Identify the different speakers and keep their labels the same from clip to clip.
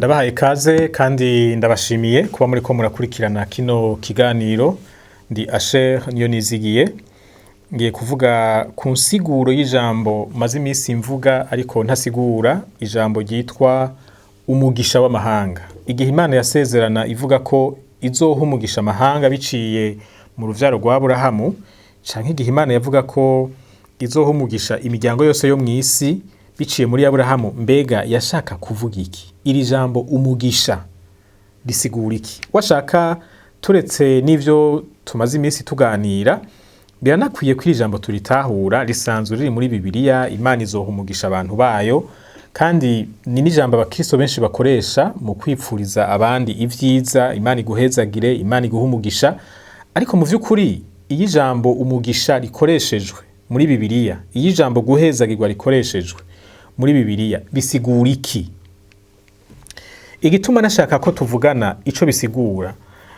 Speaker 1: Ndabahaye ikaze kandi ndabashimiye kuba muriko murakurikirana kino kiganiro. Ndi Asher Niyonizigiye. Ngiye kuvuga ku nsiguro y'ijambo maze iminsi mvuga ariko ntasigura, ijambo ryitwa umugisha w'amahanga. Igihe Imana yasezerana ivuga ko izoha umugisha amahanga biciye mu ruvyaro rwa Aburahamu, canke igihe Imana yavuga ko izoha umugisha imiryango yose yo mw'isi biciye muri Aburahamu, mbega yashaka kuvuga iki? Iri jambo umugisha risigura iki? Washaka turetse n'ivyo tumaze iminsi tuganira, biranakwiye ko iri jambo turitahura. Risanzwe riri muri Bibiliya, Imana izoha umugisha abantu bayo, kandi ni n'ijambo abakristo benshi bakoresha mu kwipfuriza abandi ivyiza: Imana iguhezagire, Imana iguhe umugisha. Ariko mu vy'ukuri, iyo ijambo umugisha rikoreshejwe muri Bibiliya, iyo ijambo guhezagirwa rikoreshejwe muri Bibiliya, bisigura iki? Igituma nashaka ko tuvugana ico bisigura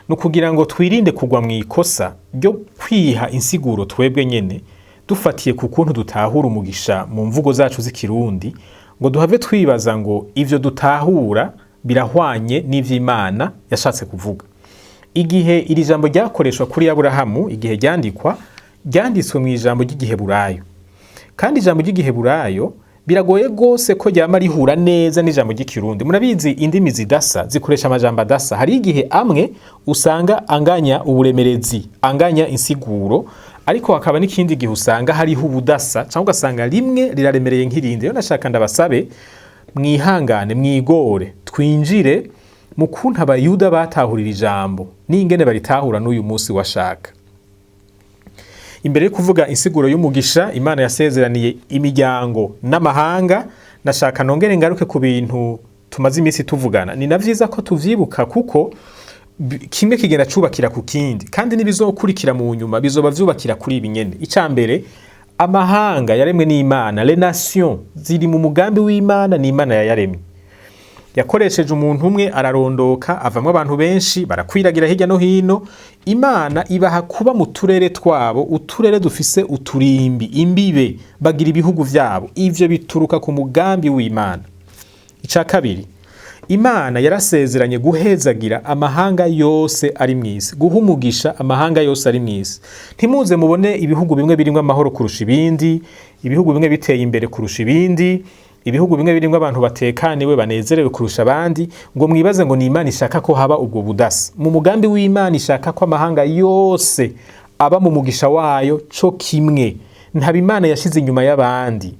Speaker 1: ni ukugira ngo twirinde kugwa mu ikosa ryo kwiha insiguro twebwe nyene, dufatiye ku kuntu dutahura umugisha mu mvugo zacu z'Ikirundi, ngo duhave twibaza ngo ivyo dutahura birahwanye n'ivy'Imana yashatse kuvuga. Igihe iri jambo ryakoreshwa kuri Aburahamu, igihe ryandikwa, ryanditswe mu ijambo ry'Igiheburayo, kandi ijambo ry'Igiheburayo biragoye gose ko ryama rihura neza n'ijambo ry'Ikirundi. Murabizi, indimi zidasa zikoresha amajambo adasa. Hari igihe amwe usanga anganya uburemerezi, anganya insiguro, ariko hakaba n'ikindi gihe usanga hariho ubudasa, cyangwa ugasanga rimwe riraremereye nk'irindi. Rero nashaka ndabasabe mwihangane, mwigore, twinjire mu kuntu Abayuda batahurira ijambo n'ingene baritahura n'uyu munsi washaka. Imbere yo kuvuga insiguro y'umugisha Imana yasezeraniye imiryango n'amahanga, nashaka nongere ngaruke ku bintu tumaze iminsi tuvugana. Ni na vyiza ko tuvyibuka, kuko kimwe kigenda cubakira ku kindi, kandi n'ibizokurikira mu nyuma bizoba vyubakira kuri ibi nyene. Ica mbere, amahanga yaremwe n'Imana, les nations ziri mu mugambi w'Imana, ni Imana yayaremye. Yakoresheje umuntu umwe, ararondoka, avamwo abantu benshi, barakwiragira hirya no hino. Imana ibaha kuba mu turere twabo, uturere dufise uturimbi, imbibe, bagira ibihugu vyabo. Ivyo bituruka ku mugambi w'Imana. Ica kabiri, Imana yarasezeranye guhezagira amahanga yose ari mw'isi, guha umugisha amahanga yose ari mw'isi. Ntimuze mubone ibihugu bimwe birimwo amahoro kurusha ibindi, ibihugu bimwe biteye imbere kurusha ibindi, ibihugu bimwe birimwo abantu batekaniwe, banezerewe kurusha abandi, ngo mwibaze ngo ni Imana ishaka ko haba ubwo budasa. Mu mugambi w'Imana, ishaka ko amahanga yose aba mu mugisha wayo co kimwe. Ntaba Imana yashize inyuma y'abandi.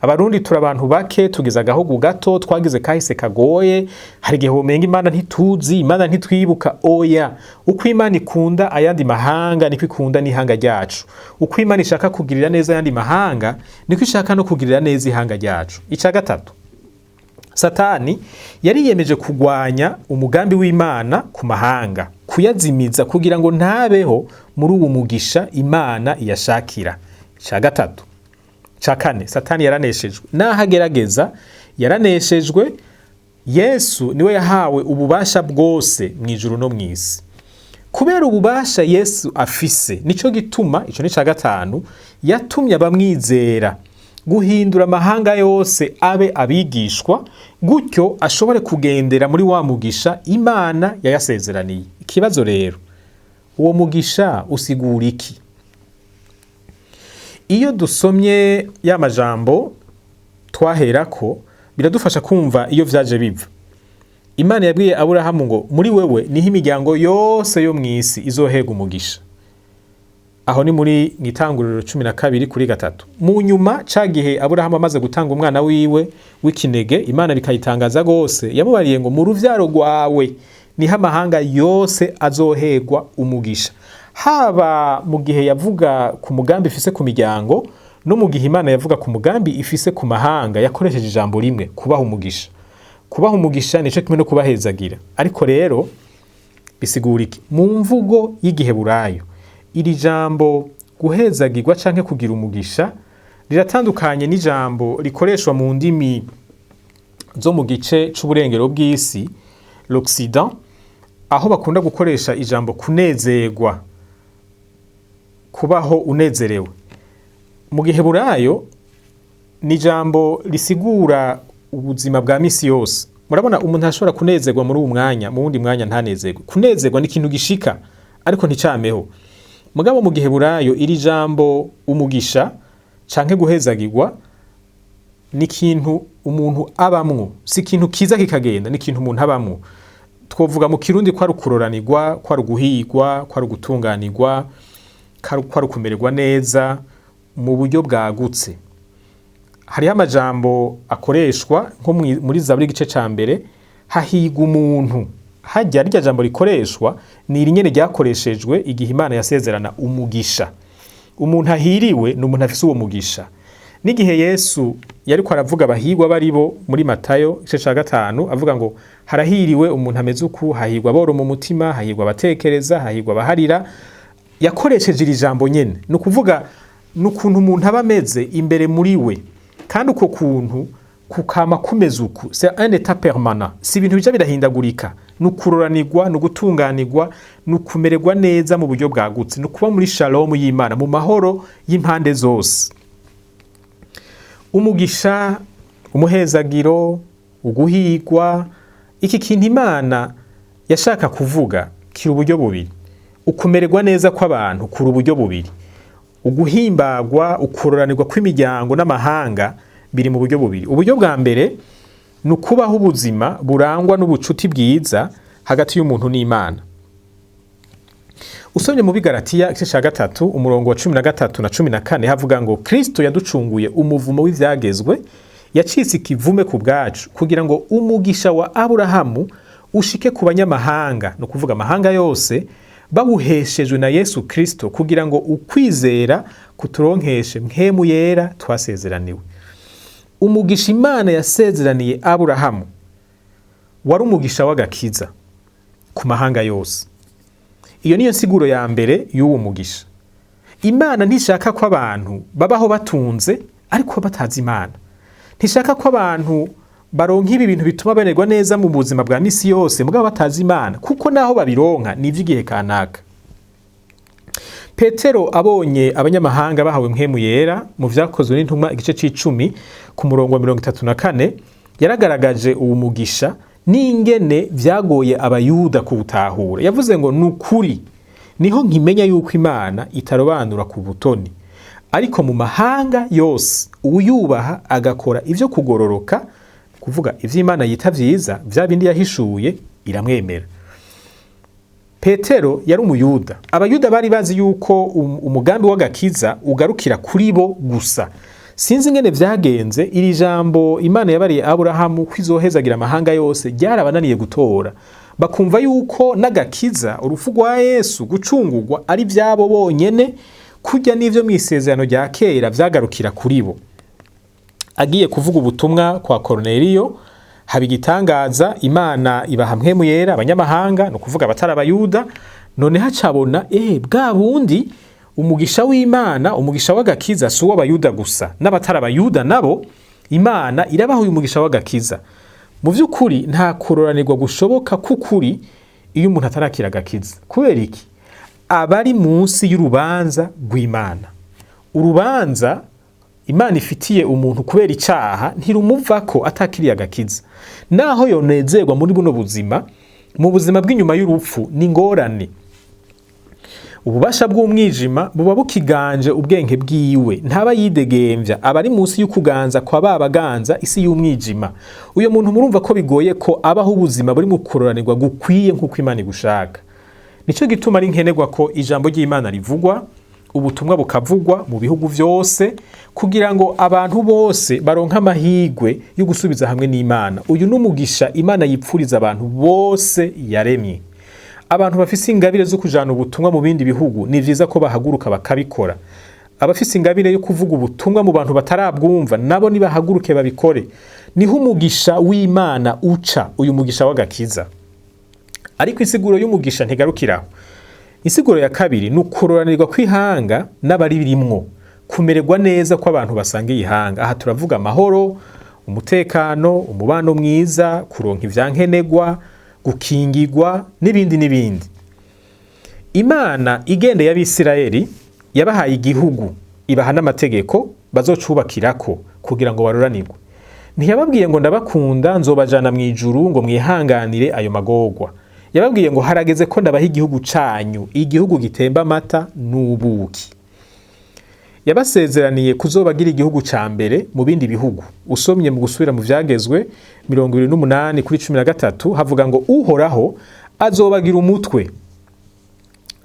Speaker 1: Abarundi turi abantu bake, tugize agahugu gato, twagize kahise kagoye. Hari igihe womenga Imana ntituzi, Imana ntitwibuka. Oya, uko Imana ikunda ayandi mahanga niko ikunda n'ihanga ryacu. Uko Imana ishaka kugirira neza ayandi mahanga niko ishaka no kugirira neza ihanga ryacu. Ica gatatu, Satani yariyemeje kugwanya umugambi w'Imana ku mahanga, kuyazimiza kugira ngo ntabeho muri uwo mugisha Imana iyashakira. Ica gatatu. Ca kane, Satani yaraneshejwe. Naho agerageza, yaraneshejwe. Yesu niwe yahawe ububasha bwose mu ijuru no mw'isi. Kubera ububasha Yesu afise, nico gituma, ico ni ca gatanu, yatumye abamwizera guhindura amahanga yose abe abigishwa, gutyo ashobore kugendera muri wa mugisha Imana yayasezeraniye. Ikibazo rero, uwo mugisha usigura iki? Iyo dusomye ya majambo twaherako, biradufasha kumva iyo vyaje biva. Imana yabwiye Aburahamu ngo muri wewe niho imiryango yose yo mw'isi izohega umugisha. Aho ni muri mw'Itanguriro 12:3. Mu nyuma, ca gihe Aburahamu amaze gutanga umwana wiwe w'ikinege, Imana bikayitangaza gose, yamubariye ngo mu ruvyaro rwawe niho amahanga yose azohegwa umugisha. Haba mu gihe yavuga ku mugambi ifise ku miryango, no mu gihe Imana yavuga ku mugambi ifise ku mahanga, yakoresheje ijambo rimwe: kubaha umugisha. Kubaha umugisha nico kimwe no kubahezagira. Ariko rero bisigura iki mu mvugo y'Igiheburayo? Iri jambo guhezagirwa canke kugira umugisha riratandukanye n'ijambo rikoreshwa mu ndimi zo mu gice c'uburengero bw'isi, l'Occident, aho bakunda gukoresha ijambo kunezerwa, kubaho unezerewe. Mu Giheburayo ni ijambo risigura ubuzima bwa misi yose. Murabona, umuntu ashobora kunezerwa muri uwu mwanya, mu wundi mwanya ntanezerwe. Kunezerwa ni ikintu gishika ariko nticameho. Mugabo mu Giheburayo, iri jambo umugisha canke guhezagirwa ni ikintu umuntu abamwo, si ikintu kiza kikagenda, ni ikintu umuntu abamwo. Twovuga mu Kirundi ko ari ukuroranirwa, ko ari uguhigwa, ko ari ugutunganirwa, ko ari ukumererwa neza mu buryo bwagutse. Hariho amajambo akoreshwa nko muri Zaburi igice ca mbere, hahigwa umuntu. Harya rirya jambo rikoreshwa ni iri nyene ryakoreshejwe igihe Imana yasezerana umugisha. Umuntu ahiriwe ni umuntu afise uwo mugisha. N'igihe Yesu yariko aravuga abahigwa baribo muri Matayo igice ca 5, avuga ngo harahiriwe umuntu ameze uku, hahigwa aboro mu mutima, hahigwa abatekereza, hahigwa abaharira, yakoresheje iri jambo nyene. Ni ukuvuga ni ukuntu umuntu aba ameze imbere muri we, kandi uko kuntu kukama kumeze uku, c'est un état permanent, si ibintu bija birahindagurika. Ni ukuroranirwa, ni ugutunganirwa, ni ukumererwa neza mu buryo bwagutse, ni ukuba muri shalomu y'Imana, mu mahoro y'impande zose. Umugisha, umuhezagiro, uguhigwa, iki kintu Imana yashaka kuvuga kiri uburyo bubiri. Ukumererwa neza kw'abantu kuri uburyo bubiri. Uguhimbagwa, ukuroranirwa kw'imiryango n'amahanga biri mu buryo bubiri. Uburyo bwa mbere ni ukubaho ubuzima burangwa n'ubucuti bwiza hagati y'umuntu n'Imana. Usomye mu Bigaratiya igice ca 3, umurongo wa 13 na 14, havuga ngo Kristo yaducunguye umuvumo w'ivyagezwe, yacitse ikivume ku bwacu, kugira ngo umugisha wa Aburahamu ushike ku banyamahanga, ni ukuvuga amahanga yose, bawuheshejwe na Yesu Kristo, kugira ngo ukwizera kuturonkeshe Mpwemu Yera twasezeraniwe. Umugisha Imana yasezeraniye Aburahamu wari umugisha w'agakiza ku mahanga yose. Iyo niyo nsiguro ya mbere y'uwo mugisha. Imana ntishaka ko abantu babaho batunze ariko batazi Imana. Ntishaka ko abantu baronka ibi bintu bituma bamererwa neza mu buzima bwa misi yose mugabo batazi Imana, kuko naho babironka ni ivy'igihe kanaka. Petero abonye abanyamahanga bahawe Mpwemu Yera mu Vyakozwe n'Intumwa igice c'icumi ku murongo wa 34, yaragaragaje uwo mugisha n'ingene vyagoye Abayuda kuwutahura. Yavuze ngo ni ukuri niho nkimenya yuko Imana itarobanura ku butoni, ariko mu mahanga yose uwuyubaha agakora ivyo kugororoka, kuvuga ivyo Imana yita vyiza, vya bindi yahishuye, iramwemera. Petero yari Umuyuda. Abayuda bari bazi yuko umugambi w'agakiza ugarukira kuri bo gusa. Sinzi ingene vyagenze, iri jambo Imana yabariye Aburahamu ko izohezagira amahanga yose ryarabananiye gutora. Bakumva yuko n'agakiza, urupfu rwa Yesu, gucungurwa ari vyabo bonyene, kurya n'ivyo mw'isezerano rya kera vyagarukira kuri bo. Agiye kuvuga ubutumwa kwa Korneliyo, haba igitangaza, Imana ibaha Mpwemu Yera abanyamahanga, ni ukuvuga abatari Abayuda. None hacabona bwa bundi umugisha w'Imana, umugisha w'agakiza si uw'Abayuda gusa, n'abatari Abayuda nabo Imana irabaha uyu mugisha w'agakiza. Mu vy'ukuri nta kuroranirwa gushoboka k'ukuri iyo umuntu atarakira agakiza. Kubera iki? Abari munsi y'urubanza rw'Imana. Urubanza Imana ifitiye umuntu kubera icaha ntirumuvako atakiriye agakiza. Naho yonezerwa muri buno buzima, mu buzima bw'inyuma y'urupfu ni ngorane. Ububasha bw'umwijima buba bukiganje ubwenge bwiwe, ntaba yidegemvya, aba ari munsi y'ukuganza kwa ba baganza isi y'umwijima. Uyo muntu murumva ko bigoye ko abaho ubuzima buri mu kuroranirwa gukwiye nk'uko Imana igushaka. Nico gituma ari nkenerwa ko ijambo ry'Imana rivugwa, ubutumwa bukavugwa mu bihugu vyose, kugira ngo abantu bose baronke amahirwe yo gusubiza hamwe n'Imana. Uyu n'umugisha Imana yipfuriza abantu bose yaremye. Abantu bafise ingabire zo kujana ubutumwa mu bindi bihugu ni vyiza ko bahaguruka bakabikora. Abafise ingabire yo kuvuga ubutumwa mu bantu batarabwumva nabo nibahaguruke babikore. Niho umugisha w'Imana uca, uyu mugisha w'agakiza. Ariko insiguro y'umugisha ntigarukiraho. Insiguro ya kabiri ni ukuroranirwa kw'ihanga n'abaririmwo, kumererwa neza kw'abantu basangiye ihanga. Aha turavuga amahoro, umutekano, umubano mwiza, kuronka ivyankenerwa, gukingirwa n'ibindi n'ibindi. Imana igendeye Abisirayeli yabahaye igihugu, ibaha n'amategeko bazocubakirako kugira ngo baroranirwe. Ntiyababwiye ngo ndabakunda, nzobajana mu ijuru, ngo mwihanganire ayo magorwa. Yababwiye ngo harageze ko ndabaha igihugu canyu, igihugu gitemba amata n'ubuki. Yabasezeraniye kuzobagira igihugu ca mbere mu bindi bihugu. Usomye mu Gusubira mu Vyagezwe 28:13, havuga ngo Uhoraho azobagira umutwe,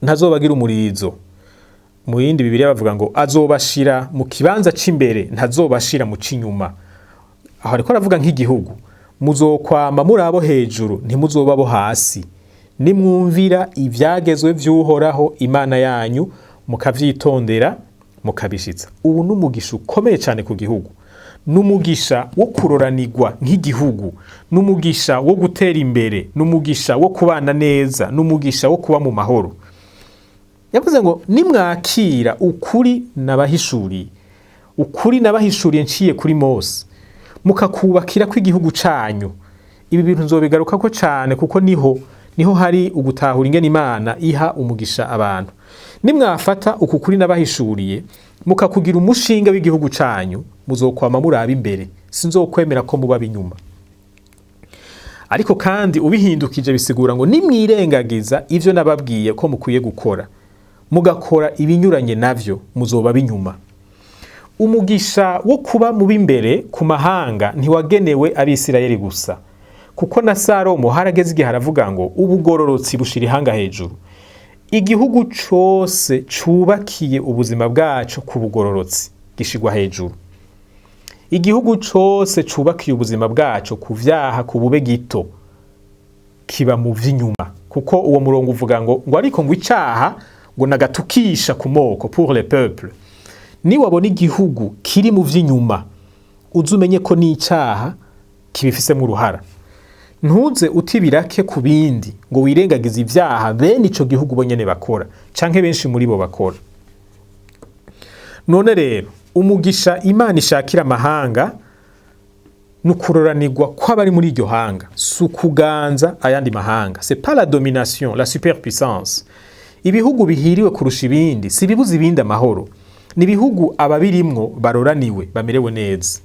Speaker 1: ntazobagira umurizo. Mu yindi Bibiliya bavuga ngo azobashira mu kibanza c'imbere, ntazobashira mu c'inyuma. Aho ariko aravuga nk'igihugu. Muzokwama muri abo hejuru, ntimuzoba abo hasi, nimwumvira ivyagezwe vy'Uhoraho Imana yanyu, mukavyitondera, mukabishitsa. Ubu n'umugisha ukomeye cyane ku gihugu, n'umugisha wo kuroranirwa nk'igihugu, n'umugisha wo gutera imbere, n'umugisha wo kubana neza, n'umugisha wo kuba mu mahoro. Yavuze ngo nimwakira ukuri nabahishuriye, ukuri nabahishuriye nciye kuri Mose, mukakubakira ko igihugu canyu. Ibi bintu nzobigarukako cane, kuko niho hari ugutahura ingene Imana iha umugisha abantu. Nimwafata uku kuri nabahishuriye, mukakugira umushinga w'igihugu canyu, muzokwama muraba imbere, sinzokwemera ko muba inyuma. Ariko kandi ubihindukije bisigura ngo nimwirengagiza ivyo nababwiye ko mukwiye gukora, mugakora ibinyuranye navyo, muzoba binyuma. Umugisha wo kuba mu b'imbere ku mahanga ntiwagenewe Abisirayeli gusa, kuko na Salomo harageze igihe aravuga ngo ubugororotsi bushira ihanga hejuru. Igihugu cose cubakiye ubuzima bwaco ku bugororotsi gishirwa hejuru. Igihugu cose cubakiye ubuzima bwaco ku vyaha, ku bube gito, kiba mu vy'inyuma, kuko uwo murongo uvuga ngo ariko ngo icaha ngo nagatukisha ku moko, pour le peuple. Niwabona igihugu kiri mu vy'inyuma, uze umenye ko n'icaha kibifisemo uruhara. Ntuze utibirake ku bindi ngo wirengagize ivyaha bene ico gihugu bo nyene bakora, canke benshi muri bo bakora. None rero umugisha Imana ishakira amahanga ni ukuroranirwa kw'abari muri iryo hanga, si ukuganza ayandi mahanga. C'est pas la domination, la superpuissance. Ibihugu bihiriwe kurusha ibindi si ibibuza ibindi amahoro, ni ibihugu ababirimwo baroraniwe, bamerewe neza.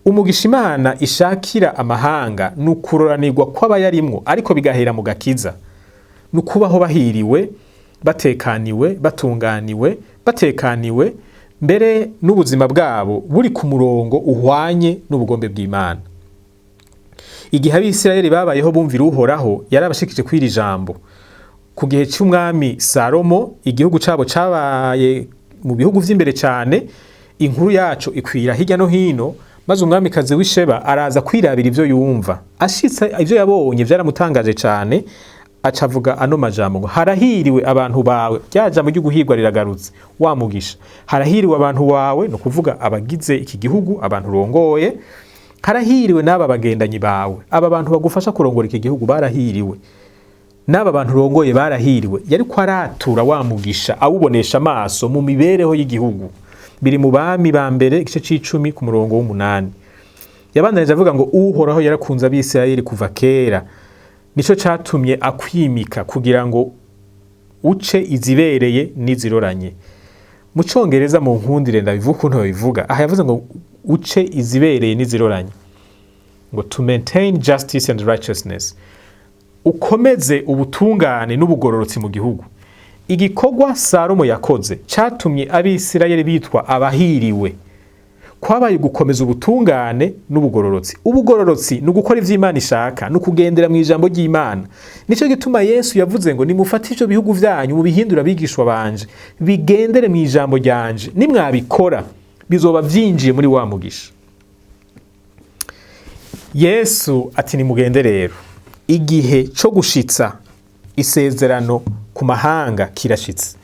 Speaker 1: Umugisha Imana ishakira amahanga ni ukuroranirwa kw'abayarimwo, ariko bigahera mu gakiza. Ni ukubaho bahiriwe, batekaniwe, batunganiwe, batekaniwe, mbere n'ubuzima bwabo buri ku murongo uhwanye n'ubugombe bw'Imana. Igihe Abisirayeli babayeho bumvira Uhoraho, yarabashikije kw'iri jambo. Ku gihe cy'umwami Salomo, igihugu cabo cabaye mu bihugu vy'imbere cane, inkuru yaco ikwira hirya no hino, maze umwamikazi w'Isheba araza kwirabira ivyo yumva. Ashitse, ivyo yabonye vyaramutangaje cane, aca avuga ano majambo ngo harahiriwe abantu bawe. Rya jambo ry'uguhirwa riragarutse, wa mugisha. Harahiriwe abantu bawe, ni ukuvuga abagize iki gihugu, abantu urongoye. Harahiriwe n'aba bagendanyi bawe, aba bantu bagufasha kurongora iki gihugu barahiriwe, n'aba bantu urongoye barahiriwe. Yariko aratura wa mugisha awubonesha amaso mu mibereho y'igihugu. Biri mu Bami ba Mbere igice c'icumi ku murongo w'umunani. Yabandanije avuga ngo Uhoraho yarakunze Abisirayeli kuva kera, nico catumye akwimika kugira ngo uce izibereye n'iziroranye. Mu Congereza, mu nkundire ndabivuga ukuntu babivuga aha, yavuze ngo uce izibereye n'iziroranye, ngo to maintain justice and righteousness, ukomeze ubutungane n'ubugororotsi mu gihugu. Igikorwa Salomo yakoze catumye Abisirayeli bitwa abahiriwe kwabaye gukomeza ubutungane n'ubugororotsi. Ubugororotsi ni ugukora ivyo Imana ishaka, ni ukugendera mu ijambo ry'Imana. Nico gituma Yesu yavuze ngo nimufate ivyo bihugu vyanyu, mubihindure abigishwa banje, bigendere mu ijambo ryanje. Nimwabikora, bizoba vyinjiye muri wa mugisha. Yesu ati nimugende rero, igihe co gushitsa isezerano ku mahanga kirashitse.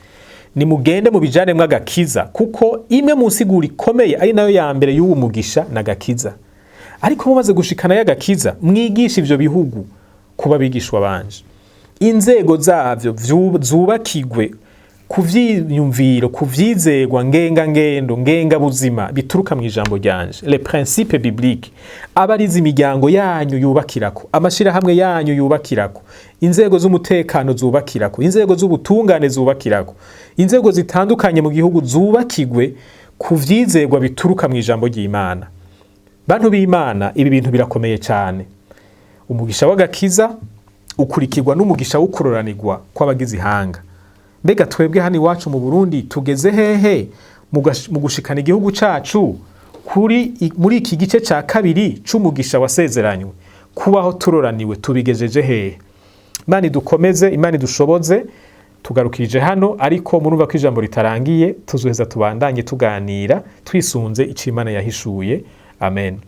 Speaker 1: Nimugende mubijanemwo agakiza, kuko imwe mu nsiguro ikomeye ari nayo ya mbere y'uwu mugisha n'agakiza. Ariko mumaze gushikana y'agakiza, mwigisha ivyo bihugu kuba abigishwa banje, inzego zavyo zubakigwe ku vyiyumviro, ku vyizegwa ngengangendo, ngengabuzima bituruka mu ijambo ryanje, les principes bibliques. Aba arizo imiryango yanyu yubakirako, amashirahamwe yanyu yubakirako, inzego z'umutekano zubakirako, inzego z'ubutungane zubakirako, inzego zitandukanye mu gihugu zubakigwe ku vyizegwa bituruka mu ijambo ry'Imana. Bantu b'Imana, ibi bintu birakomeye cyane. Umugisha w'agakiza ukurikirwa n'umugisha wo kuroranirwa kw'abagize ihanga. Mbega twebwe hano iwacu mu Burundi tugeze hehe mu gushikana igihugu cacu muri iki gice ca kabiri c'umugisha wasezeranywe? Kubaho turoraniwe tubigejeje hehe? Imana idukomeze, Imana idushoboze. Tugarukirije hano, ariko murumva ko ijambo ritarangiye. Tuzoheza tubandanye tuganira twisunze ico Imana yahishuye. Amen.